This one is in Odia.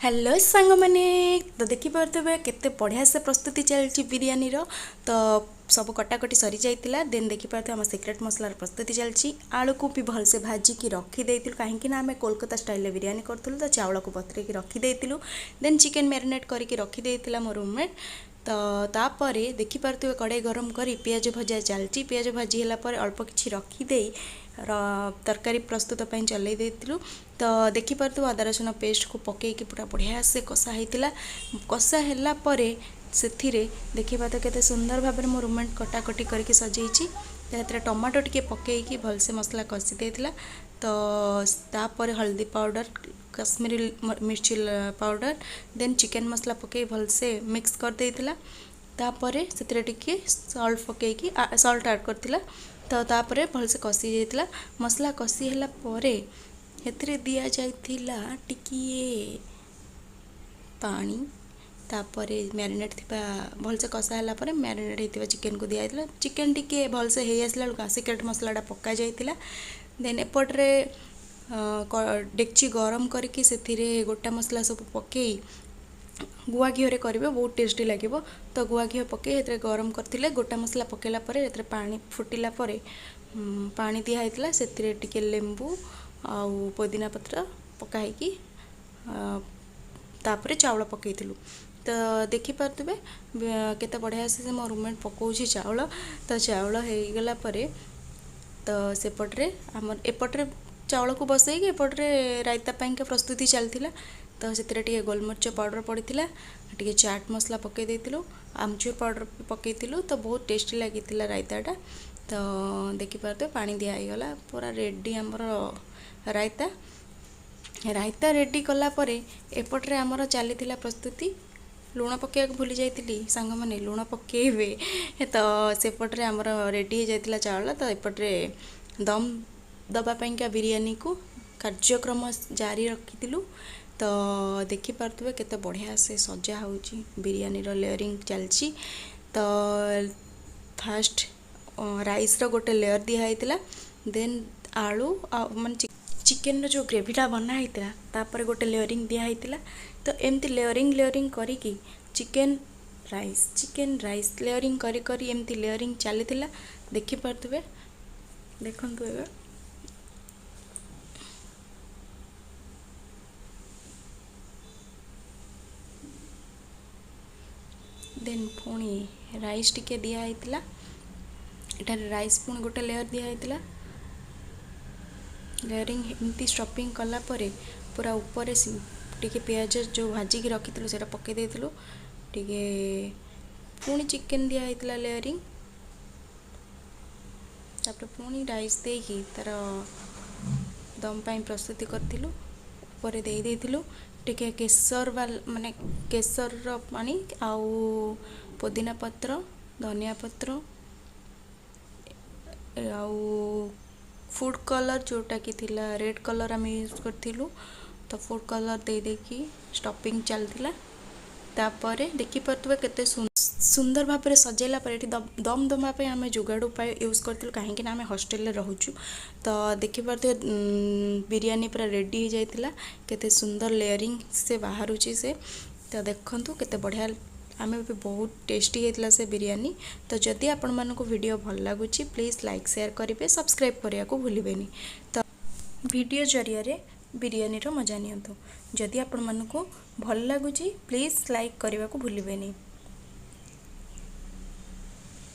ହ୍ୟାଲୋ ସାଙ୍ଗମାନେ, ତ ଦେଖିପାରୁଥିବେ କେତେ ବଢ଼ିଆ ସେ ପ୍ରସ୍ତୁତି ଚାଲିଛି ବିରିୟାନୀର। ତ ସବୁ କଟାକଟି ସରିଯାଇଥିଲା। ଦେନ୍ ଦେଖିପାରୁଥିବେ ଆମ ସିକ୍ରେଟ୍ ମସଲାର ପ୍ରସ୍ତୁତି ଚାଲିଛି। ଆଳୁକୁ ବି ଭଲସେ ଭାଜିକି ରଖିଦେଇଥିଲୁ, କାହିଁକି ନା ଆମେ କୋଲକାତା ଷ୍ଟାଇଲରେ ବିରିୟାନୀ କରୁଥିଲୁ। ତ ଚାଉଳକୁ ବତୁରେଇକି ରଖିଦେଇଥିଲୁ। ଦେନ୍ ଚିକେନ୍ ମ୍ୟାରିନେଟ୍ କରିକି ରଖିଦେଇଥିଲା ମୋ ରୁମମେଟ୍। ତ ତାପରେ ଦେଖିପାରୁଥିବେ କଡ଼େଇ ଗରମ କରି ପିଆଜ ଭଜା ଚାଲିଛି। ପିଆଜ ଭାଜି ହେଲା ପରେ ଅଳ୍ପ କିଛି ରଖିଦେଇ ତରକାରୀ ପ୍ରସ୍ତୁତ ପାଇଁ ଚଲେଇ ଦେଇଥିଲୁ। ତ ଦେଖିପାରୁଥିବ ଅଦା ରସୁଣ ପେଷ୍ଟକୁ ପକେଇକି ପୁରା ବଢ଼ିଆ ସେ କଷା ହେଇଥିଲା। କଷା ହେଲା ପରେ ସେଥିରେ ଦେଖିବା ତ କେତେ ସୁନ୍ଦର ଭାବରେ ମୋ ରୁମମେଟ୍ କଟାକଟି କରିକି ସଜେଇଛି। ତ ସେଥିରେ ଟମାଟୋ ଟିକେ ପକେଇକି ଭଲସେ ମସଲା କଷି ଦେଇଥିଲା। ତ ତାପରେ ହଳଦୀ ପାଉଡ଼ର, କାଶ୍ମୀରୀ ମିର୍ଚି ପାଉଡ଼ର, ଦେନ୍ ଚିକେନ୍ ମସଲା ପକେଇ ଭଲସେ ମିକ୍ସ କରିଦେଇଥିଲା। ତାପରେ ସେଥିରେ ଟିକେ ସଲ୍ଟ ପକେଇକି ସଲ୍ଟ ଆଡ଼୍ କରିଥିଲା। ତ ତାପରେ ଭଲସେ କଷି ଯାଇଥିଲା। ମସଲା କଷି ହେଲା ପରେ ସେଥିରେ ଦିଆଯାଇଥିଲା ଟିକିଏ ପାଣି। ତାପରେ ମ୍ୟାରିନେଟ୍ ଥିବା ଭଲସେ କଷା ହେଲା ପରେ ମ୍ୟାରିନେଟ୍ ହେଇଥିବା ଚିକେନକୁ ଦିଆଯାଇଥିଲା। ଚିକେନ୍ ଟିକେ ଭଲସେ ହେଇ ଆସିଲା ବେଳକୁ ସିକ୍ରେଟ୍ ମସଲାଟା ପକାଯାଇଥିଲା। ଦେନ୍ ଏପଟରେ ଡେକ୍ଚି ଗରମ କରିକି ସେଥିରେ ଗୋଟା ମସଲା ସବୁ ପକେଇ ଗୁଆ ଘିଅରେ କରିବେ, ବହୁତ ଟେଷ୍ଟି ଲାଗିବ। ତ ଗୁଆ ଘିଅ ପକେଇ ସେଥିରେ ଗରମ କରିଥିଲେ। ଗୋଟା ମସଲା ପକେଇଲା ପରେ ସେଥିରେ ପାଣି ଫୁଟିଲା ପରେ ପାଣି ଦିଆହେଇଥିଲା। ସେଥିରେ ଟିକେ ଲେମ୍ବୁ ଆଉ ପୋଦିନା ପତ୍ର ପକା ହେଇକି ତାପରେ ଚାଉଳ ପକେଇଥିଲୁ। ତ ଦେଖିପାରୁଥିବେ କେତେ ବଢ଼ିଆ ସେ ମୋ ରୁମମେଟ୍ ପକାଉଛି ଚାଉଳ। ତ ଚାଉଳ ହେଇଗଲା ପରେ ତ ସେପଟରେ ଆମର ଏପଟରେ ଚାଉଳକୁ ବସେଇକି ଏପଟରେ ରାଇତା ପାଇଁକା ପ୍ରସ୍ତୁତି ଚାଲିଥିଲା। ତ ସେଥିରେ ଟିକେ ଗୋଲମରିଚ ପାଉଡ଼ର ପଡ଼ିଥିଲା, ଟିକେ ଚାଟ୍ ମସଲା ପକାଇ ଦେଇଥିଲୁ, ଆମଚୁର ପାଉଡ଼ର ବି ପକାଇଥିଲୁ। ତ ବହୁତ ଟେଷ୍ଟି ଲାଗିଥିଲା ରାଇତାଟା। ତ ଦେଖିପାରୁଥିବେ ପାଣି ଦିଆ ହେଇଗଲା, ପୁରା ରେଡ଼ି ଆମର ରାଇତା। ରାଇତା ରେଡ଼ି କଲା ପରେ ଏପଟରେ ଆମର ଚାଲିଥିଲା ପ୍ରସ୍ତୁତି। ଲୁଣ ପକାଇବାକୁ ଭୁଲି ଯାଇଥିଲି ସାଙ୍ଗମାନେ, ଲୁଣ ପକାଇବେ। ତ ସେପଟରେ ଆମର ରେଡ଼ି ହେଇଯାଇଥିଲା ଚାଉଳ। ତ ଏପଟରେ ଦମ୍ ଦେବା ପାଇଁକା ବିରିୟାନୀକୁ କାର୍ଯ୍ୟକ୍ରମ ଜାରି ରଖିଥିଲୁ। ତ ଦେଖିପାରୁଥିବେ କେତେ ବଢ଼ିଆ ସେ ସଜା ହେଉଛି, ବିରିୟାନୀର ଲେୟରିଂ ଚାଲିଛି। ତ ଫାଷ୍ଟ ରାଇସ୍ର ଗୋଟେ ଲେୟର୍ ଦିଆହେଇଥିଲା, ଦେନ୍ ଆଳୁ ଆଉ ମାନେ ଚିକେନର ଯେଉଁ ଗ୍ରେଭିଟା ବନା ହେଇଥିଲା, ତାପରେ ଗୋଟେ ଲେୟରିଂ ଦିଆହେଇଥିଲା। ତ ଏମିତି ଲେୟରିଂ ଲେୟରିଂ କରିକି chicken rice, chicken rice layering କରି କରି ଏମିତି ଲେୟରିଂ ଚାଲିଥିଲା। ଦେଖିପାରୁଥିବେ, ଦେଖନ୍ତୁ ଏବେ। ଦେନ୍ ପୁଣି ରାଇସ୍ ଟିକେ ଦିଆହେଇଥିଲା। ଏଠାରେ ରାଇସ୍ ପୁଣି ଗୋଟେ ଲେୟର୍ ଦିଆହେଇଥିଲା। ଲେୟରିଂ ଏମିତି ଷ୍ଟପିଂ କଲା ପରେ ପୁରା ଉପରେ ଟିକେ ପିଆଜ ଯେଉଁ ଭାଜିକି ରଖିଥିଲୁ ସେଇଟା ପକାଇ ଦେଇଥିଲୁ। ଟିକେ ପୁଣି ଚିକେନ୍ ଦିଆହେଇଥିଲା ଲେୟରିଂ। ତାପରେ ପୁଣି ରାଇସ୍ ଦେଇକି ତା'ର ଦମ୍ ପାଇଁ ପ୍ରସ୍ତୁତି କରିଥିଲୁ। ଉପରେ ଦେଇ ଦେଇଥିଲୁ ଟିକେ କେଶର ବାଲା, ମାନେ କେଶରର ପାଣି ଆଉ ପୋଦିନା ପତ୍ର, ଧନିଆ ପତ୍ର ଆଉ ଫୁଡ଼୍ କଲର୍, ଯେଉଁଟାକି ଥିଲା ରେଡ଼୍ କଲର୍ ଆମେ ୟୁଜ୍ କରିଥିଲୁ। ତ ଫୁଡ଼୍ କଲର୍ ଦେଇ ଦେଇକି ଷ୍ଟପିଂ ଚାଲିଥିଲା। ତାପରେ ଦେଖିପାରୁଥିବେ କେତେ ସୁନ୍ଦର ଭାବରେ ସଜେଇଲା ପରେ ଏଠି ଦମ୍ ଦେବା ପାଇଁ ଆମେ ଯୋଗାଡ଼ ଉପାୟ ୟୁଜ୍ କରିଥିଲୁ, କାହିଁକି ନା ଆମେ ହଷ୍ଟେଲରେ ରହୁଛୁ। ତ ଦେଖିପାରୁଥିବେ ବିରିୟାନୀ ପୁରା ରେଡ଼ି ହେଇଯାଇଥିଲା। କେତେ ସୁନ୍ଦର ଲେୟରିଂ ସେ ବାହାରୁଛି ସେ। ତ ଦେଖନ୍ତୁ କେତେ ବଢ଼ିଆ, ଆମେ ବି ବହୁତ ଟେଷ୍ଟି ହେଇଥିଲା ସେ ବିରିୟାନୀ। ତ ଯଦି ଆପଣମାନଙ୍କୁ ଭିଡ଼ିଓ ଭଲ ଲାଗୁଛି, ପ୍ଲିଜ୍ ଲାଇକ୍ ସେୟାର କରିବେ, ସବସ୍କ୍ରାଇବ୍ କରିବାକୁ ଭୁଲିବେନି। ତ ଭିଡ଼ିଓ ଜରିଆରେ ବିରିୟାନୀର ମଜା ନିଅନ୍ତୁ। ଯଦି ଆପଣମାନଙ୍କୁ ଭଲ ଲାଗୁଛି, ପ୍ଲିଜ୍ ଲାଇକ୍ କରିବାକୁ ଭୁଲିବେନି।